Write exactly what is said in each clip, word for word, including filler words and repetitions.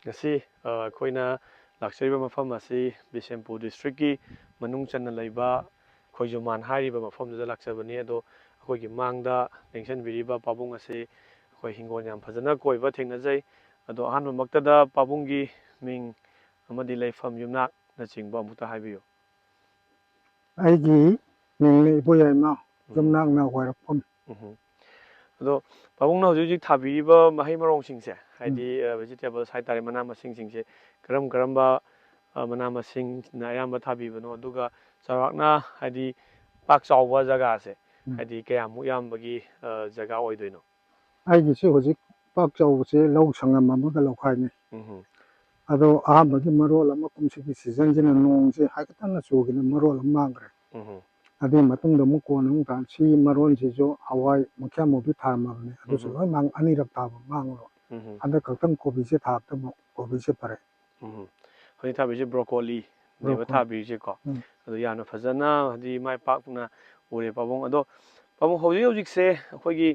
ꯉꯁꯤ ꯑ, ꯑꯩꯈꯣꯏꯅ ꯂꯥꯛꯆꯔꯤꯕ ꯃꯐꯝ ꯑꯁꯤ ꯕꯤꯁꯦꯝꯄꯨꯔ ꯗꯤꯁꯇ꯭ꯔꯤꯛꯀꯤ ꯃꯅꯨꯡ ꯆꯟꯅ ꯂꯩꯕ ꯈꯣꯏꯖꯨꯃꯥꯟ ꯍꯥꯏꯔꯤꯕ ꯃꯐꯝꯗꯨꯗ ꯂꯥꯛꯆꯕꯅꯤ꯫ ꯑꯗꯣ ꯑꯩꯈꯣꯏꯒꯤ ꯃꯥꯡꯗ ꯂꯦꯡꯁꯟꯕꯤꯔꯤꯕ ꯄꯥꯕꯨꯡ ꯑꯁꯤ ꯑꯩꯈꯣꯏ ꯍꯤꯡꯒꯣꯜ ꯌꯥꯝ ꯐꯖꯅ ꯀꯣꯏꯕ ꯊꯦꯡꯅꯖꯩ꯫ ꯑꯗꯣ ꯑꯍꯥꯟꯕꯃꯛꯇꯗ ꯄꯥꯕꯨꯡꯒꯤ ꯃꯤꯡ ꯑꯃꯗꯤ ꯂꯩꯐꯝ ꯌꯨꯝꯅꯥꯛꯅꯆꯤꯡꯕ ꯑꯃꯨꯛꯇ ꯍꯥꯏꯕꯤꯌꯨ꯫ ꯑꯩꯒꯤ ꯃꯤꯡꯅ ꯏꯕꯣꯌꯥꯏꯃ, ꯌꯨꯝꯅꯥꯛꯅ ꯋꯥꯏꯔꯛꯐꯝ꯫ ꯎꯝ꯫ ꯑꯗꯣ ꯄꯥꯕꯨꯡꯅ ꯍꯧꯖꯤꯛ ꯍꯧꯖꯤꯛ ꯊꯥꯕꯤꯔꯤꯕ ꯃꯍꯩ ꯃꯔꯣꯡꯁꯤꯡꯁꯦ, ꯍꯥꯏꯗꯤ ꯚꯦꯖꯤꯇꯦꯕꯜꯁ ꯍꯥꯏꯇꯥꯔꯦ, ꯃꯅꯥ ꯃꯁꯤꯡꯁꯤꯡꯁꯦ ꯀꯔꯝ ꯀꯔꯝꯕ ꯑ, ꯃꯅꯥ ꯃꯁꯤꯡꯅ ꯑꯌꯥꯝꯕ ꯊꯥꯕꯤꯕꯅꯣ? ꯑꯗꯨꯒ ꯆꯥꯎꯔꯥꯛꯅ ꯍꯥꯏꯗꯤ ꯄꯥꯛ ꯆꯥꯎꯕ ꯖꯒꯥꯁꯦ, ꯎꯝ꯫ ꯍꯥꯏꯗꯤ ꯀꯌꯥꯃꯨꯛ ꯌꯥꯝꯕꯒꯤ ꯑ, ꯖꯒꯥ ꯑꯣꯏꯗꯣꯏꯅꯣ? ꯑꯩꯒꯤꯁꯤ ꯍꯧꯖꯤꯛ ꯄꯥꯛ ꯆꯥꯎꯕꯁꯦ ꯂꯧ ꯁꯪꯉꯝ ꯑꯃꯒ ꯂꯧꯈꯥꯏꯅꯤ꯫ ꯎꯝ꯫ ꯑꯗꯣ ꯑꯍꯥꯟꯕꯒꯤ ꯃꯔꯣꯜ ꯑꯃ, ꯀꯨꯝꯁꯤꯒꯤ ꯁꯤꯖꯟꯁꯤꯅ ꯅꯣꯡꯁꯦ ꯍꯥꯏꯐꯦꯠꯇꯪꯅ ꯆꯨꯈꯤꯗꯅ ꯃꯔꯣꯜ ꯑꯃ ꯃꯥꯡꯈ꯭ꯔꯦ꯫ ꯎꯝ꯫ ꯑꯗꯨꯒꯤ ꯃꯇꯨꯡꯗ ꯑꯃꯨꯛ ꯀꯣꯟꯅ ꯑꯃꯨꯛ ꯊꯥ-, ꯁꯤ ꯃꯔꯣꯜꯁꯤꯁꯨ ꯍꯋꯥꯏ ꯃꯨꯈꯤꯌꯥ ꯃꯨꯕꯤ ꯊꯥꯔꯝꯃꯕꯅꯤ, ꯑꯗꯨꯁꯨ ꯎꯝ꯫ ꯂꯣꯏ ꯃꯥꯡ-, ꯑꯅꯤꯔꯛ ꯊꯥꯕ ꯃꯥꯡꯂꯣ꯫ ꯎꯝ꯫ ꯍꯟꯗꯛ ꯈꯛꯇꯪ ꯀꯣꯕꯤꯁꯦ ꯊꯥꯕꯗ ꯑꯃꯨꯛ ꯀꯣꯕꯤꯁꯦ ꯐꯔꯦ꯫ ꯎꯝ꯫ ꯍꯧꯖꯤꯛ ꯊꯥꯕꯤꯔꯤꯁꯦ ꯕ꯭ꯔꯣꯀꯣꯂꯤꯅꯦꯕ ꯕ꯭ꯔꯣꯀꯣꯂꯤ꯫ ꯊꯥꯕꯤꯔꯤꯁꯦꯀꯣ꯫ ꯎꯝ꯫ ꯑꯗꯨ ꯌꯥꯝꯅ ꯐꯖꯅ ꯍꯥꯏꯗꯤ ꯃꯥꯏ ꯄꯥꯛꯅ ꯎꯔꯦ ꯄꯥꯕꯨꯡ꯫ ꯑꯗꯣ ꯄꯥꯕꯨꯡ, ꯍꯧꯖꯤꯛ ꯍꯧꯖꯤꯛꯁꯦ ꯑꯩꯈꯣꯏꯒꯤ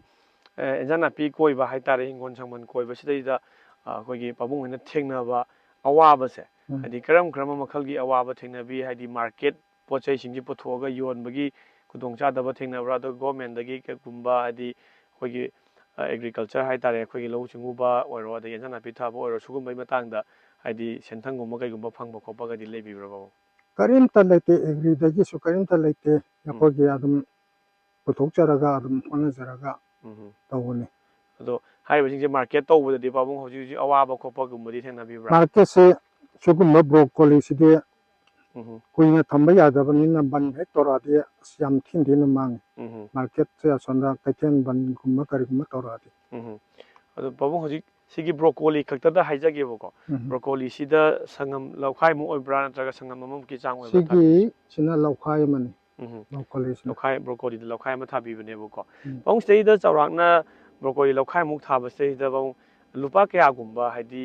ꯑꯦ, ꯏꯟꯖꯥꯡ ꯅꯥꯄꯤ ꯀꯣꯏꯕ ꯍꯥꯏꯇꯥꯔꯦ, ꯍꯤꯡꯒꯣꯜ ꯁꯝꯕꯜ ꯀꯣꯏꯕꯁꯤꯗꯩꯗ ꯑ, ꯑꯩꯈꯣꯏꯒꯤ ꯄꯥꯕꯨꯡ ꯍꯣꯏꯅ ꯊꯦꯡꯅꯕ ꯑꯋꯥꯕꯁꯦ, ꯎꯝ꯫ ꯍꯥꯏꯗꯤ ꯀꯔꯝ ꯀꯔꯝꯕ ꯃꯈꯜꯒꯤ ꯑꯋꯥꯕ ꯊꯦꯡꯅꯕꯤ? ꯍꯥꯏꯗꯤ ꯃꯥꯔꯀꯦꯠ ꯄꯣꯠ ꯆꯩꯁꯤꯡꯁꯤ ꯄꯨꯊꯣꯛꯑꯒ ꯌꯣꯟꯕꯒꯤ ꯈꯨꯗꯣꯡꯆꯥꯗꯕ ꯊꯦꯡꯅꯕ꯭ꯔꯥ? ꯑꯗꯣ ꯒꯣꯔꯃꯦꯟꯗꯒꯤ ꯀꯩꯒꯨꯝꯕ ꯍꯥꯏꯗꯤ ꯑꯩꯈꯣꯏꯒꯤ ꯑꯦꯒ꯭ꯔꯤꯀꯜꯆꯔ ꯍꯥꯏꯇꯥꯔꯦ, ꯑꯩꯈꯣꯏꯒꯤ ꯂꯧꯎ ꯁꯤꯡꯎꯕ ꯑꯣꯏꯔꯣ, ꯑꯗꯒꯤ ꯏꯟꯖꯥꯡ ꯅꯥꯄꯤ ꯊꯥꯕ ꯑꯣꯏꯔꯣ, ꯁꯤꯒꯨꯝꯕꯒꯤ ꯃꯇꯥꯡꯗ ꯍꯥꯏꯗꯤ ꯁꯦꯟꯊꯪꯒꯨꯝꯕ ꯀꯩꯒꯨꯝꯕ ꯐꯪꯕ ꯈꯣꯠꯄꯒꯗꯤ ꯂꯩꯕꯤꯕ꯭ꯔꯥ ꯄꯥꯕꯨꯡ? ꯀꯔꯤꯝꯇ ꯂꯩꯇꯦ, ꯑꯦꯒ꯭ꯔꯤꯗꯒꯤꯁꯨ ꯀꯔꯤꯝꯇ ꯂꯩꯇꯦ꯫ ꯑꯩꯈꯣꯏꯒꯤ ꯑꯗꯨꯝ ꯄꯨꯊꯣꯛꯆꯔꯒ ꯑꯗꯨꯝ ꯍꯣꯠꯅꯖꯔꯒ ꯎꯝ꯫ ꯇꯧꯕꯅꯤ꯫ ꯑꯗꯣ ꯍꯥꯏꯔꯤꯕꯁꯤꯡꯁꯦ ꯃꯥꯔꯀꯦꯠ ꯇꯧꯕꯗꯗꯤ ꯄꯥꯕꯨꯡ ꯍꯧꯖꯤꯛ ꯍꯧꯖꯤꯛ ꯑꯋꯥꯕ ꯈꯣꯠꯄꯒꯨꯝꯕꯗꯤ ꯊꯦꯡꯅꯕꯤꯕ꯭ꯔꯥ? ꯃꯥꯔꯀꯦꯠꯁꯦ ꯁꯤꯒꯨꯝꯕ ꯕ꯭ꯔꯣꯀꯣꯂꯤꯁꯤꯗꯤ ꯎꯝ꯫ ꯀꯨꯏꯅ ꯊꯝꯕ ꯌꯥꯗꯕꯅꯤꯅ ꯕꯟ ꯍꯦꯛ ꯇꯧꯔꯛꯑꯗꯤ ꯑꯁ ꯌꯥꯝ ꯊꯤꯅ ꯊꯤꯅ ꯃꯥꯡꯉꯤ꯫ ꯎꯝ꯫ ꯃꯥꯔꯀꯦꯠꯁꯦ ꯑꯁꯣꯝꯗ ꯀꯩꯊꯦꯜ ꯕꯟꯒꯨꯝꯕ ꯀꯔꯤꯒꯨꯝꯕ ꯇꯧꯔꯛꯑꯗꯤ꯫ ꯎꯝ꯫ ꯑꯗꯣ ꯄꯥꯕꯨꯡ, ꯍꯧꯖꯤꯛ ꯁꯤꯒꯤ ꯕ꯭ꯔꯣꯀꯣꯂꯤ ꯈꯛꯇꯗ ꯍꯥꯏꯖꯒꯦꯕꯀꯣ꯫ ꯎꯝ꯫ ꯕ꯭ꯔꯣꯀꯣꯂꯤꯁꯤꯗ ꯁꯪꯉꯝ ꯂꯧꯈꯥꯏꯃꯨꯛ ꯑꯣꯏꯕ꯭ꯔꯥ, ꯅꯠꯇ꯭ꯔꯒ ꯁꯪꯉꯝ ꯑꯃꯃꯨꯛꯀꯤ ꯆꯥꯡ ꯑꯣꯏꯕ꯭ꯔꯥ ꯁꯤꯒꯤ ꯊꯥꯕꯤꯔꯤꯁꯦ? ꯁꯤꯅ ꯂꯧꯈꯥꯏ ꯑꯃꯅꯤ꯫ ꯎꯝ꯫ ꯕ꯭ꯔꯣꯀꯣꯂꯤꯁꯤꯅ꯫ ꯂꯧꯈꯥꯏ, ꯕ꯭ꯔꯣꯀꯣꯂꯤꯗ ꯂꯧꯈꯥꯏ ꯑꯃ ꯊꯥꯕꯤꯕꯅꯦꯕꯀꯣ꯫ ꯎꯝ꯫ ꯄꯥꯕꯨꯡ, ꯁꯤꯗꯩꯗ ꯆꯥꯎꯔꯥꯛꯅ ꯕ꯭ꯔꯣꯀꯣꯂꯤ ꯂꯧꯈꯥꯏꯃꯨꯛ ꯊꯥꯕꯁꯤꯗꯩꯗ ꯄꯥꯕꯨꯡ ꯂꯨꯄꯥ ꯀꯌꯥꯒꯨꯝꯕ ꯍꯥꯏꯗꯤ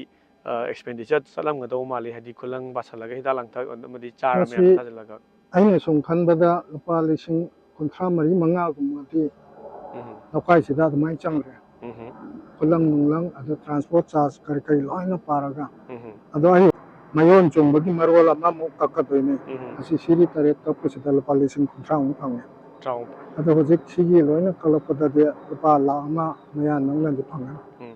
ꯑꯦꯛꯁꯄꯦꯟꯗꯤꯆꯔ ꯆꯠꯂꯝꯒꯗꯧ ꯃꯥꯜꯂꯤ, ꯍꯥꯏꯗꯤ ꯈꯨꯂꯪ ꯄꯥꯁꯜꯂꯒ, ꯍꯤꯗꯥꯛ ꯂꯥꯡꯊꯛ ꯑꯃꯗꯤ ꯆꯥꯔ ꯃꯌꯥꯝ ꯃꯁꯤ ꯊꯥꯖꯤꯜꯂꯒ? ꯑꯩꯅ ꯁꯨꯝ ꯈꯟꯕꯗ ꯂꯨꯄꯥ ꯂꯤꯁꯤꯡ ꯀꯨꯟꯊ꯭ꯔꯥ ꯃꯔꯤ ꯃꯉꯥꯒꯨꯝꯕꯗꯤ ꯎꯝ꯫ ꯂꯧꯈꯥꯏꯁꯤꯗ ꯑꯗꯨꯃꯥꯏꯅ ꯆꯪꯈ꯭ꯔꯦ꯫ ꯎꯝ꯫ ꯈꯨꯂꯪ ꯅꯨꯡꯂꯪ, ꯑꯗ transport charge ꯀꯔꯤ ꯀꯔꯤ ꯂꯣꯏꯅ ꯄꯥꯔꯒ꯫ ꯎꯝ꯫ ꯑꯗꯣ ꯑꯩ ꯃꯌꯣꯟ ꯆꯣꯡꯕꯒꯤ ꯃꯔꯣꯜ ꯑꯃꯃꯨꯛ ꯀꯛꯀꯗꯣꯏꯅꯦ꯫ ꯎꯝ꯫ ꯑꯁꯤ ꯁꯤꯔꯤ ꯇꯔꯦꯠ ꯀꯛꯄꯁꯤꯗ ꯂꯨꯄꯥ ꯂꯤꯁꯤꯡ ꯀꯨꯟꯊ꯭ꯔꯥꯃꯨꯛ ꯐꯪꯉꯦ꯫ ꯇꯔꯥꯃꯨꯛ꯫ ꯑꯗꯣ ꯍꯧꯖꯤꯛ ꯁꯤꯒꯤ ꯂꯣꯏꯅ ꯀꯛꯂꯛꯄꯗꯗꯤ ꯂꯨꯄꯥ ꯂꯥꯈ ꯑꯃ ꯃꯌꯥ ꯅꯪꯅꯗꯤ ꯐꯪꯒꯅꯤ꯫ ꯎꯝ꯫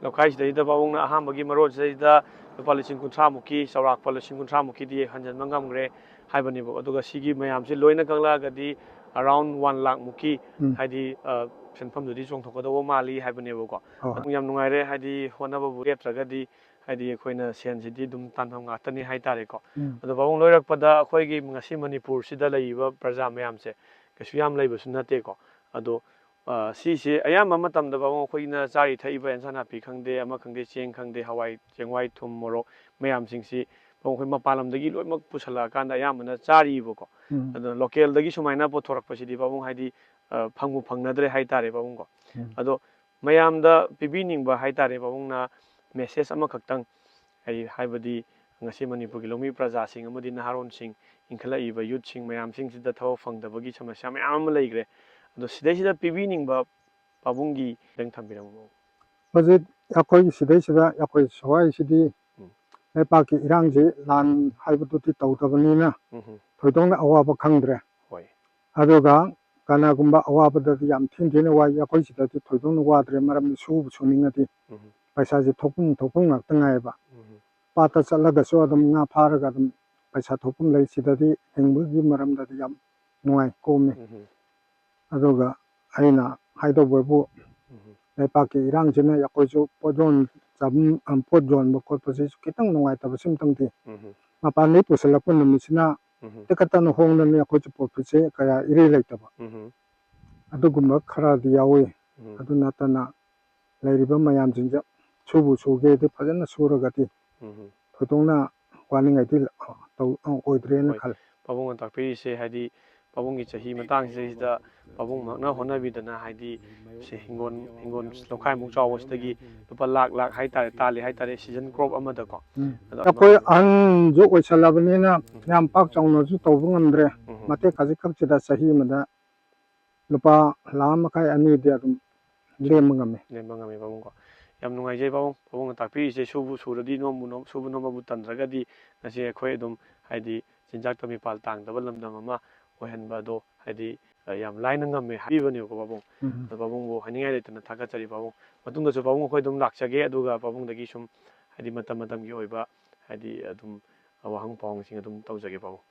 ꯂꯧꯈꯥꯏꯁꯤꯗꯩꯗ ꯄꯥꯕꯨꯡꯅ ꯑꯍꯥꯟꯕꯒꯤ ꯃꯔꯣꯜꯁꯤꯗꯩꯗ ꯂꯨꯄꯥ ꯂꯤꯁꯤꯡ ꯀꯨꯟꯊ꯭ꯔꯥꯃꯨꯛꯀꯤ, ꯆꯥꯎꯔꯥꯛꯄ ꯂꯤꯁꯤꯡ ꯀꯨꯟꯊ꯭ꯔꯥꯃꯨꯛꯀꯤꯗꯤ ꯍꯟꯖꯤꯟꯕ ꯉꯝꯈ꯭ꯔꯦ ꯍꯥꯏꯕꯅꯦꯕ꯫ ꯑꯗꯨꯒ ꯁꯤꯒꯤ ꯃꯌꯥꯝꯁꯤ ꯂꯣꯏꯅ ꯀꯛꯂꯛꯑꯒꯗꯤ around one ꯂꯥꯈꯃꯨꯛꯀꯤ, ꯎꯝ꯫ ꯍꯥꯏꯗꯤ, ꯑ, ꯁꯦꯟꯐꯝꯗꯨꯗꯤ ꯆꯣꯡꯊꯣꯛꯀꯗꯧꯕ ꯃꯥꯜꯂꯤ ꯍꯥꯏꯕꯅꯦꯕꯀꯣ꯫ ꯍꯣꯏ, ꯍꯣꯏ꯫ ꯑꯗꯨꯝ ꯌꯥꯝ ꯅꯨꯡꯉꯥꯏꯔꯦ, ꯍꯥꯏꯗꯤ ꯍꯣꯠꯅꯕꯕꯨ ꯂꯦꯞꯇ꯭ꯔꯒꯗꯤ, ꯍꯥꯏꯗꯤ ꯑꯩꯈꯣꯏꯅ ꯁꯦꯟꯁꯤꯗꯤ ꯑꯗꯨꯝ ꯇꯥꯟꯐꯝ ꯉꯥꯛꯇꯅꯤ ꯍꯥꯏꯇꯥꯔꯦꯀꯣ꯫ ꯎꯝ꯫ ꯑꯗꯣ ꯄꯥꯕꯨꯡ, ꯂꯣꯏꯔꯛꯄꯗ ꯑꯩꯈꯣꯏꯒꯤ ꯉꯁꯤ ꯃꯅꯤꯄꯨꯔꯁꯤꯗ ꯂꯩꯔꯤꯕ ꯄ꯭ꯔꯖꯥ ꯃꯌꯥꯝꯁꯦ ꯀꯩꯁꯨ ꯌꯥꯝ ꯂꯩꯕꯁꯨ ꯅꯠꯇꯦꯀꯣ꯫ ꯑꯗꯣ, ꯑ, ꯁꯤꯁꯦ ꯑꯌꯥꯝꯕ ꯃꯇꯝꯗ ꯄꯥꯕꯨꯡ ꯑꯩꯈꯣꯏꯅ ꯆꯥꯔꯤ ꯊꯛꯏꯕ ꯑꯦꯟꯁꯥꯡ ꯅꯥꯄꯤ ꯈꯪꯗꯦ, ꯑꯃ ꯈꯪꯗꯦ, ꯆꯦꯡ ꯈꯪꯗꯦ, ꯍꯋꯥꯏ ꯆꯦꯡꯋꯥꯏ ꯊꯨꯝ ꯃꯣꯔꯣꯛ ꯃꯌꯥꯝꯁꯤꯡꯁꯤ ꯄꯥꯕꯨꯡ ꯑꯩꯈꯣꯏ ꯃꯄꯥꯟ ꯂꯝꯗꯒꯤ ꯂꯣꯏꯅꯃꯛ ꯄꯨꯁꯜꯂꯛꯑꯀꯥꯟꯗ ꯑꯌꯥꯝꯕꯅ ꯆꯥꯔꯤꯕꯀꯣ꯫ ꯎꯝ꯫ ꯑꯗꯣ localꯗꯒꯤ ꯁꯨꯃꯥꯏꯅ ꯄꯨꯊꯣꯔꯛꯄꯁꯤꯗꯤ ꯄꯥꯕꯨꯡ ꯍꯥꯏꯗꯤ, ꯑ, ꯐꯪꯕꯨ ꯐꯪꯅꯗ꯭ꯔꯦ ꯍꯥꯏꯇꯥꯔꯦ ꯄꯥꯕꯨꯡꯀꯣ꯫ ꯎꯝ꯫ ꯑꯗꯣ ꯃꯌꯥꯝꯗ ꯄꯤꯕꯤꯅꯤꯡꯕ ꯍꯥꯏꯇꯥꯔꯦ ꯄꯥꯕꯨꯡꯅ message ꯑꯃꯈꯛꯇꯪ, ꯑꯩ ꯍꯥꯏꯕꯗꯤ ꯉꯁꯤ ꯃꯅꯤꯄꯨꯔꯒꯤ ꯂꯧꯃꯤ ꯄ꯭ꯔꯖꯥꯁꯤꯡ ꯑꯃꯗꯤ ꯅꯍꯥꯔꯣꯟꯁꯤꯡ, ꯏꯟꯈꯠꯂꯛꯏꯕ youthꯁꯤꯡ ꯃꯌꯥꯝꯁꯤꯡꯁꯤꯗ ꯊꯕꯛ ꯐꯪꯗꯕꯒꯤ ꯁꯃꯁ꯭ꯌꯥ ꯃꯌꯥꯝ ꯑꯃ ꯂꯩꯈ꯭ꯔꯦ꯫ ꯑꯗꯣ ꯁꯤꯗꯩꯁꯤꯗ ꯄꯤꯕꯤꯅꯤꯡꯕ ꯄꯥꯕꯨꯡꯒꯤ ꯈꯤꯇꯪ ꯊꯝꯕꯤꯔꯝꯃꯨ꯫ ꯍꯧꯖꯤꯛ ꯑꯩꯈꯣꯏ ꯁꯤꯗꯩꯁꯤꯗ ꯑꯩꯈꯣꯏ ꯁ꯭ꯋꯥꯏꯁꯤꯗꯤ ꯎꯝ꯫ ꯂꯩꯄꯥꯛꯀꯤ ꯏꯔꯥꯡꯁꯤ ꯂꯥꯟ ꯍꯥꯏꯕꯗꯨꯗꯤ ꯇꯧꯗꯕꯅꯤꯅ ꯎꯝ꯫ ꯊꯣꯏꯗꯣꯛꯅ ꯑꯋꯥꯕ ꯈꯪꯗ꯭ꯔꯦ꯫ ꯍꯣꯏ꯫ ꯑꯗꯨꯒ ꯀꯅꯥꯒꯨꯝꯕ ꯑꯋꯥꯕꯗꯗꯤ ꯌꯥꯝ ꯊꯤꯅ ꯊꯤꯅ ꯋꯥꯏ꯫ ꯑꯩꯈꯣꯏ ꯁꯤꯗꯗꯤ ꯊꯣꯏꯗꯣꯛꯅ ꯋꯥꯗ꯭ꯔꯦ, ꯃꯔꯝꯗꯤ ꯁꯨꯕ ꯁꯨꯅꯤꯡꯉꯗꯤ ꯎꯝ꯫ ꯄꯩꯁꯥꯁꯦ ꯊꯣꯛꯐꯝ ꯊꯣꯛꯐꯝ ꯉꯥꯛꯇ ꯉꯥꯏꯌꯦꯕ꯫ ꯎꯝ꯫ ꯄꯥꯠꯇ ꯆꯠꯂꯒꯁꯨ ꯑꯗꯨꯝ ꯉꯥ ꯐꯥꯔꯒ ꯑꯗꯨꯝ ꯄꯩꯁꯥ ꯊꯣꯛꯐꯝ ꯂꯩ꯫ ꯁꯤꯗꯗꯤ ꯍꯤꯡꯕꯒꯤ ꯃꯔꯝꯗꯗꯤ ꯌꯥꯝ ꯅꯨꯡꯉꯥꯏ, ꯀꯣꯝꯃꯤ꯫ ꯎꯝ꯫ ꯑꯗꯨꯒ ꯑꯩꯅ ꯍꯥꯏꯗꯧꯕꯕꯨ ꯎꯝ꯫ ꯂꯩꯄꯥꯛꯀꯤ ꯏꯔꯥꯡꯁꯤꯅ ꯑꯩꯈꯣꯏꯁꯨ ꯄꯣꯠ ꯌꯣꯟ ꯆꯥꯐꯝ, ꯑ, ꯄꯣꯠ ꯌꯣꯟꯕ ꯈꯣꯠꯄꯁꯤꯁꯨ ꯈꯤꯇꯪ ꯅꯨꯡꯉꯥꯏꯇꯕ ꯁꯤꯝꯇꯪꯗꯤ꯫ ꯎꯝ꯫ ꯃꯄꯥꯟꯗꯒꯤ ꯄꯨꯁꯤꯜꯂꯛꯄ ꯅꯨꯃꯤꯠꯁꯤꯅ ꯎꯝ꯫ ꯇꯤꯀꯠꯇꯅ ꯍꯣꯡꯗꯅ ꯑꯩꯈꯣꯏꯁꯨ profitꯁꯦ ꯀꯌꯥ ꯏꯔꯩ ꯂꯩꯇꯕ꯫ ꯎꯝ꯫ ꯑꯗꯨꯒꯨꯝꯕ ꯈꯔꯗꯤ ꯌꯥꯎꯏ꯫ ꯎꯝ꯫ ꯑꯗꯨ ꯅꯠꯇꯅ ꯂꯩꯔꯤꯕ ꯃꯌꯥꯝꯁꯤꯡꯁꯦ ꯁꯨꯕꯨ ꯁꯨꯒꯦꯗꯤ ꯐꯖꯅ ꯁꯨꯔꯒꯗꯤ ꯎꯝ꯫ ꯊꯣꯏꯗꯣꯛꯅ ꯋꯥꯅꯤꯡꯉꯥꯏꯗꯤ ꯇꯧ-, ꯑꯣꯏꯗ꯭ꯔꯦꯅ ꯍꯣꯏ꯫ ꯈꯜꯂꯤ꯫ ꯄꯥꯕꯨꯡꯅ ꯇꯥꯛꯄꯤꯔꯤꯁꯦ ꯍꯥꯏꯗꯤ ꯄꯥꯕꯨꯡꯒꯤ ꯆꯍꯤ ꯃꯇꯥꯡꯁꯤꯗꯩꯁꯤꯗ ꯄꯥꯕꯨꯡꯃꯛꯅ ꯍꯣꯠꯅꯕꯤꯗꯅ ꯍꯥꯏꯗꯤ ꯁꯤ ꯍꯤꯡꯒꯣꯜ, ꯍꯤꯡꯒꯣꯜ ꯂꯧꯈꯥꯏꯃꯨꯛ ꯆꯥꯎꯕꯁꯤꯗꯒꯤ ꯂꯨꯄꯥ ꯂꯥꯛ ꯂꯥꯛ ꯍꯥꯏꯇꯥꯔꯦ ꯇꯥꯜꯂꯤ ꯍꯥꯏꯇꯥꯔꯦ season crop ꯑꯃꯗꯀꯣ꯫ ꯎꯝ꯫ ꯑꯗꯣ ꯑꯩꯈꯣꯏ ꯑꯗꯨꯃꯥꯏꯅ ꯑꯍꯟꯁꯨ ꯑꯣꯏꯁꯜꯂꯕꯅꯤꯅ ꯎꯝ꯫ ꯌꯥꯝ ꯄꯥꯛ ꯆꯥꯎꯅꯁꯨ ꯇꯧꯕ ꯉꯝꯗ꯭ꯔꯦ꯫ ꯎꯝ꯫ ꯃꯇꯦꯛ ꯈꯖꯤꯛ ꯈꯛꯁꯤꯗ ꯆꯍꯤ ꯑꯃꯗ ꯂꯨꯄꯥ ꯂꯥꯈ ꯃꯈꯥꯏ ꯑꯅꯤꯗꯤ ꯑꯗꯨꯝ ꯂꯦꯝꯕ ꯉꯝꯃꯦ꯫ ꯂꯦꯝꯕ ꯉꯝꯃꯤ ꯄꯥꯕꯨꯡꯀꯣ꯫ ꯌꯥꯝ ꯅꯨꯡꯉꯥꯏꯖꯩ ꯄꯥꯕꯨꯡ, ꯄꯥꯕꯨꯡꯅ ꯇꯥꯛꯄꯤꯔꯤꯁꯦ꯫ ꯁꯨꯕꯨ ꯁꯨꯔꯗꯤ, ꯅꯣꯝꯕꯨ ꯅꯣꯝ ꯁꯨꯕ ꯅꯣꯝꯕꯕꯨ ꯇꯟꯗ꯭ꯔꯒꯗꯤ ꯉꯁꯤ ꯑꯩꯈꯣꯏ ꯑꯗꯨꯝ ꯍꯥꯏꯗꯤ ꯆꯤꯟꯖꯥꯛꯇ ꯃꯤꯄꯥꯜ ꯇꯥꯡꯗꯕ ꯂꯝꯗꯝ ꯑꯃ ꯑꯣꯏꯍꯟꯕ ꯑꯗꯣ ꯍꯥꯏꯗꯤ ꯌꯥꯝ ꯂꯥꯏꯅ ꯉꯝꯃꯦ ꯍꯥꯏꯕꯤꯕꯅꯦꯕꯀꯣ ꯄꯥꯕꯨꯡ꯫ ꯎꯝ꯫ ꯑꯗꯣ ꯄꯥꯕꯨꯡꯕꯨ ꯍꯥꯏꯅꯤꯡꯉꯥꯏ ꯂꯩꯇꯅ ꯊꯥꯒꯠꯆꯔꯤ ꯄꯥꯕꯨꯡ꯫ ꯃꯇꯨꯡꯗꯁꯨ ꯄꯥꯕꯨꯡ ꯑꯩꯈꯣꯏ ꯑꯗꯨꯝ ꯂꯥꯛꯆꯒꯦ, ꯑꯗꯨꯒ ꯄꯥꯕꯨꯡꯗꯒꯤ ꯁꯨꯝ ꯍꯥꯏꯗꯤ ꯃꯇꯝ ꯃꯇꯝꯒꯤ ꯑꯣꯏꯕ ꯍꯥꯏꯗꯤ ꯑꯗꯨꯝ ꯋꯥꯍꯪ ꯄꯥꯎꯍꯪꯁꯤꯡ ꯑꯗꯨꯝ ꯇꯧꯖꯒꯦ ꯄꯥꯕꯨꯡ꯫